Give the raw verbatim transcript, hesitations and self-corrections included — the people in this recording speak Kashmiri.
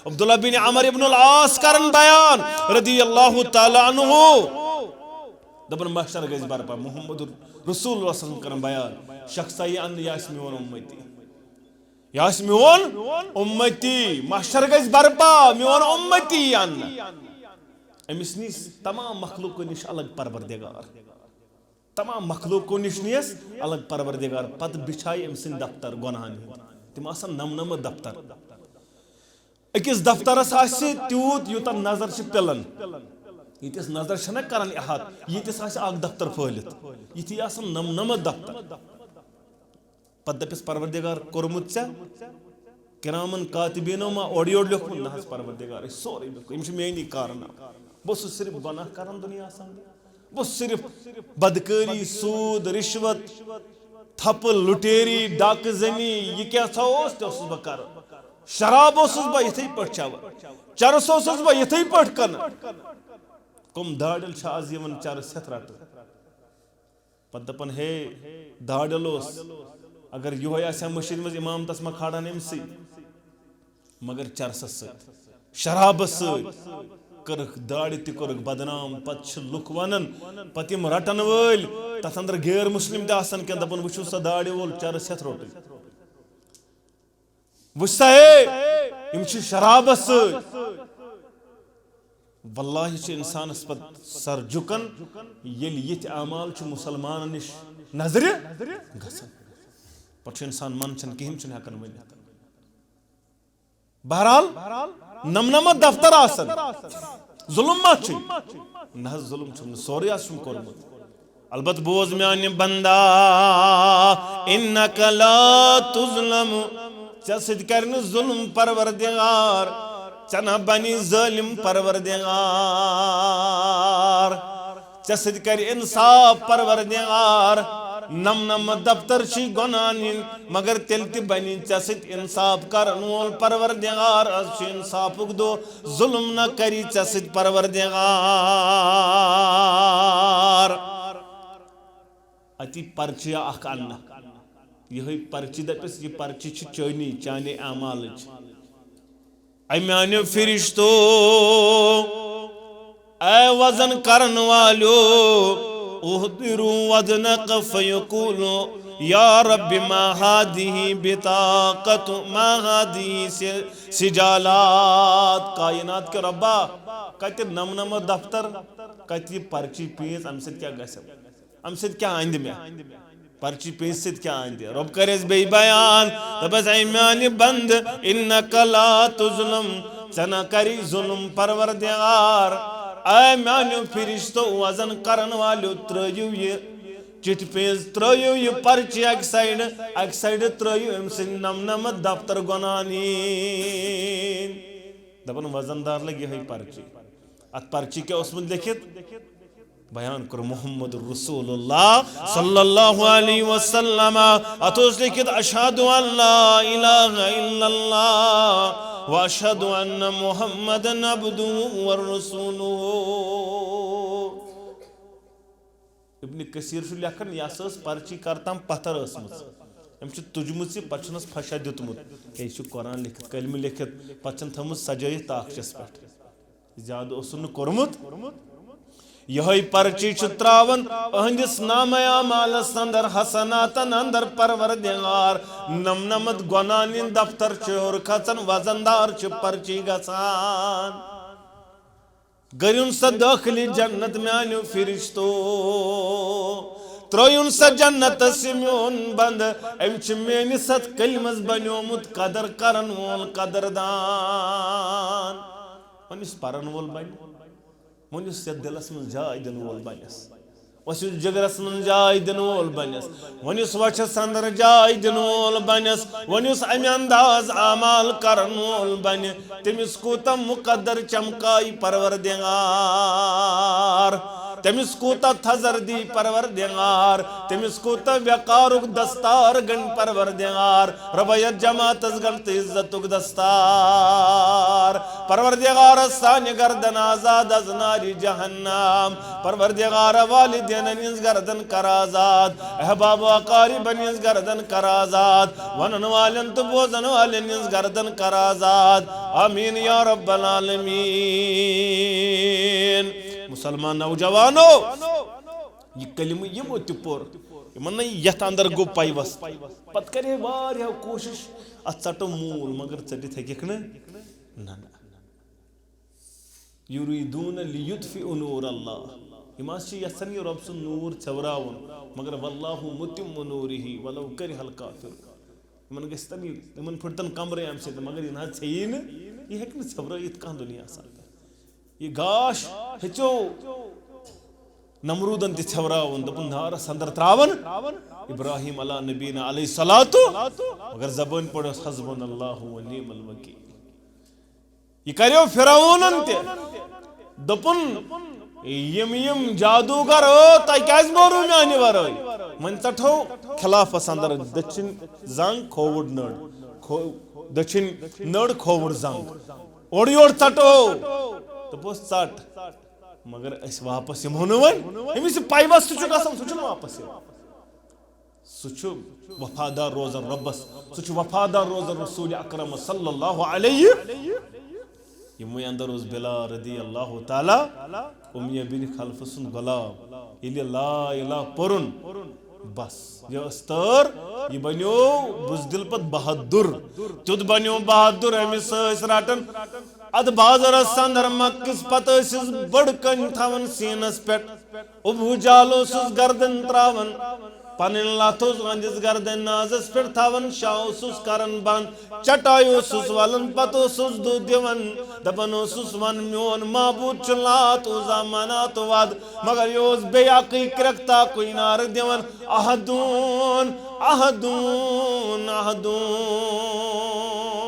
عبداللہ بن عمر ابن العاص کرن بیان رضی اللہ تعالیٰ عنہ، دپان محشر گژھِ برپا، محمد رسول اللہ صلی اللہ علیہ وسلم کرن بیان، شخص آیہِ اننہٕ، یہِ آسہِ میون امتی، یہِ آسہِ میون امتی، محشر گژھِ برپا، میون امتی یی اننہٕ۔ أمِس نِش تمام مخلوقو نِش الگ پروردگار۔ تمام مخلوقو نِش نِیَس الگ پروردگار۔ پتہٕ بِچھایہِ أمۍ سٕنٛدۍ دفتر گۄناہن ہٕنٛدۍ۔ تِم آسن نمنمہٕ دفتر۔ أکِس دفترس آسہِ تیوٗت، یوٗتاہ نظر چھِ پِلان۔ ییٖتِس نظر چھَنہ کران احاطہٕ، ییٖتِس آسہِ اکھ دفتر پھٲلِتھ۔ یِتھی آسن نمنمہٕ دفتر۔ پتہٕ دپٮ۪س، پروردگار، کوٚرمُت ژےٚ کرامن کاتبینو ما اورٕ یورٕ لیوٚکھمُت؟ نہ حظ پروردگار، أسۍ سورُے لیوٚکھ، یِم چھِ میٲنی کارنامہٕ۔ بہٕ اوسُس صرف گۄناہ کران دُنیاہس اندر۔ بہٕ اوسُس صرف بدکٲری، سوٗد، رشوت، تھپہٕ، لُٹیری، ڈاکہٕ زنی، یہِ کیٛاہ سا اوس، تہِ اوسُس بہٕ کران۔ شراب اوسُس بہٕ یِتھٕے پٲٹھۍ چٮ۪وان، چرس اوسُس بہٕ یِتھٕے پٲٹھۍ کٕنان۔ کٕم داڑِل چھِ آز یِوان چرس ہٮ۪تھ رٹنہٕ؟ پتہٕ دپان، ہے، داڑِل اوس، اگر یِہوے آسہِ ہا مٔشیٖد منٛز اِمامتس ما کھالہن أمۍ سٕے؟ مگر چرسس سۭتۍ، شرابس سۭتۍ کٔرٕکھ داڑِ تہِ کوٚرُکھ بدنام۔ پتہٕ چھِ لُکھ ونان، پتہٕ یِم رٹن وٲلۍ، تتھ اندر غیر مسلم تہِ آسان کینٛہہ، دپان، وٕچھِو سا داڑِ وول، چرس ہٮ۪تھ روٚٹٕے۔ وٕچھ سا ہے، یِم چھِ شرابس سۭتۍ۔ واللہ چھِ انسانس پتہٕ سر جُکان، ییٚلہِ یِتھۍ اعمال چھِ مسلمانن نِش نظرِ گژھان۔ پتہٕ چھُ انسان منٛدچھان، کِہیٖنۍ چھُنہٕ ہٮ۪کان ؤنِتھ۔ بہرحال، نمنمہ دفتر آسن۔ ظلم ما چھُ؟ نہ حظ، ظلم چھُم نہٕ، سورُے آسُم کوٚرمُت۔ البتہ بوز میانہِ بندا، انک لا تظلم، ژےٚ سۭتۍ کرِ نہٕ ظلم پروردگار، ژےٚ نہ بنی ظٲلم پروردگار، ژےٚ سۭتۍ کرِ انصاف پروردگار۔ نمنمہ دفتر چھی گۄناہن ہٕنٛدۍ، مگر تیٚلہِ تہِ بنی ژےٚ سۭتۍ انصاف کرن وول پروردگار۔ از چھُ انصافُک دۄہ، ظلم نہ کری ژےٚ سۭتۍ پروردگار۔ اتی پرچیا اکھ اننہٕ، یِہوٚے پرچی دپٮ۪س، یہِ پرچی چھِ چٲنی، چانے اعمالٕچ۔ اے میانیو فرشتو، اے وزن کرن والیو، احضروا وزنک فیقول، یا رب ما هذه بطاقة، ما هذه س-، سجالات۔ کائنات کے ربا، کتہِ نمنمہ دفتر، کتہِ یہِ پرچی پیٖنٛژ، امہِ سۭتۍ کیٛاہ گژھِ؟ امہِ سۭتۍ کیٛاہ اندِ مےٚ؟ پرچی پیٖنٛژِ سۭتۍ کیٛاہ اندِ؟ رۄب کرٮ۪س بیٚیہِ بیان، دپٮ۪س، اے میانہِ بندٕ، انک لا تظلم، ژےٚ نہ کری ظلم پروردگار۔ اے میانیو فرشتو، وزن کرن والیو، ترٲیِو یہِ چِٹھِ پیٖنٛژ، ترٲیِو یہِ پرچی اکہِ سایڈٕ، اکہِ سایڈٕ ترٲیِو أمۍ سٕنٛدۍ نمنمہ دفتر گۄناہن ہٕنٛدۍ۔ دپان، وزن دار لگہِ یِہوٚے پرچی۔ اتھ پرچی کیٛاہ اوسمُت لیکھِتھ؟ بیان کوٚر محمد رسول اللہ صلی اللہ علیہ وسلم۔ اتھ اوس لیکھِتھ، اشہد ان لا الہ الا اللہ و اشہد ان محمدا عبدہ و رسولہ۔ ابن کثیر چھُ لیکھان، یہِ ہسا ٲس پرچی کر تام پتھر ٲسمٕژ۔ أمۍ چھِ تُجمٕژ یہِ، پتہٕ چھُنس پھشا دیُتمُت۔ ہے، یہِ چھُ قرآن لیکھِتھ، کلمہٕ لیکھِتھ، پتہٕ چھِن تھٲومٕژ سجٲیِتھ تاخچس پٮ۪ٹھ۔ زیادٕ اوسُن نہٕ کوٚرمُت۔ یِہوٚے پرچی چھُ ترٛاوان أہنٛدِس نامہ اعمالس اندر، حسناتن اندر پروردگار۔ نمنمتھ گۄناہن ہُنٛد دفتر چھُ ہیوٚر کھژان، وزن دار چھُ پرچی گژھان۔ کٔرِن سا دٲخلہِ جنت میانیو فرشتو۔ ترٲیُن سا جنتس یہِ میون بندٕ، أمۍ چھُ میٲنِس اتھ کلمس بنیومُت قدر کرن وول، قدردان۔ وۄنۍ یُس پرن وول بنہِ، وۄنۍ یُس یتھ دلس منٛز جاے دِنہٕ وول بنٮ۪س، وۄنۍ یُس جگرس منٛز جاے دِنہٕ وول بنٮ۪س، وۄنۍ یُس وۄچھس اندر جاے دِنہٕ وول بنٮ۪س، وۄنۍ یُس امہِ انداز اعمال کرن وول بنہِ، تٔمِس کوٗتاہ مُقدر چمکایہِ پروردگار، تٔمِس کوٗتاہ تھزر دی پروردگار، تٔمِس کوٗتاہ وقارُک دستار گنڈِ پروردگار، رۄبا یتھ جماعتس گنڈ تہٕ عزتُک دستار۔ پروردگار، سانہِ گردن آزاد از نارِ جہنم۔ پروردگار، والدینن ہٕنٛز گردن کر آزاد، احباب و اقاربن ہٕنٛز گردن کر آزاد، ونن والٮ۪ن تہٕ بوزن والٮ۪ن ہٕنٛز گردن کر آزاد۔ آمین یا رب العالمین۔ مسلمان نوجوانو، یہِ کلمہٕ یِمو تہِ پوٚر، یِمن نہٕ یتھ اندر گوٚو پیوست، پتہٕ کرے واریاہو کوٗشش، اتھ ژٹو موٗل، مگر ژٔٹِتھ ہیٚککھ نہٕ۔ نہ، نہ۔ یریدون لیطفئوا نور اللہ۔ یِم حظ چھِ یژھان یہِ رۄب سُنٛد نوٗر ژھٮ۪وراوُن، مگر واللہ متم نورہ ولو کرہ الکافرون۔ یِمن گژھِ تَمی، یِمن پھٕٹتن کمرے اَمہِ سۭتۍ، مگر یہِ نہ حظ ژھیٚیی نہٕ، یہِ ہیٚکہِ نہٕ ژھٮ۪ورٲیِتھ کانٛہہ دُنیاہس اندر۔ یہِ گاش ہیٚژیو نمروٗدن تہِ ژھٮ۪وراوُن، دوٚپُن، نارس اندر تراون ابراہیم علی نبینا علیہ الصلوۃ، مگر زبٲنۍ پٮ۪ٹھ اوس حسبنا اللہ و نعم الوکیل۔ یہِ کریو فرعونن تہِ۔ دوٚپُن، یِم یِم جادوگر، او، تۄہہِ کیازِ مورو میانہِ ورٲے؟ وۄنۍ ژٹہو خلافس اندر دٔچھِنۍ زنگ، کھووُر نٔر، کھو-، دٔچھِنۍ نٔر، کھووُر زنگ۔ اورٕ یورٕ ژٹو۔ دوٚپُس، ژٹ۔ مگر أسۍ واپس یِمو نہٕ وۄنۍ۔ أمِس یہِ پیوست چھُ گژھان، سُہ چھُنہٕ واپس یِوان۔ سُہ چھُ وفادار روزان رۄبس، سُہ چھُ وفادار روزان رسول اکرم صلی اللہ علیہ۔ یِموٕے اندر اوس بلال رضی اللہ تعالیٰ امیہ بن خلف سُنٛد غلام۔ ییٚلہِ لا الہ پوٚرُن، بس، یہِ ٲس تٲر، یہِ بنیو بزدل پتہٕ بہادر۔ تیُتھ بنیو بہادر، أمِس ٲسۍ رٹان اتھ بازرس اندر مکس، پتہٕ ٲسِس بٔڑ کٔنۍ تھاوان سیٖنس پٮ۪ٹھ۔ ابو جہل اوسُس گردن تراوان، پنٕنۍ لتھ اوس أہنٛدِس گردن نازس پٮ۪ٹھ تھاوان، شاہ اوسُس کران بند، چٹاے اوسُس ولان، پتہٕ اوسُس دُہ دِوان، دپان اوسُس، ون میون معبود چھُ لات، عزیٰ، منات، ود، مگر یہِ اوس بیٚیہِ اکٕے کرٛٮ۪کھ تاکُے نعرٕ دِوان، احدون، احدون، احدون۔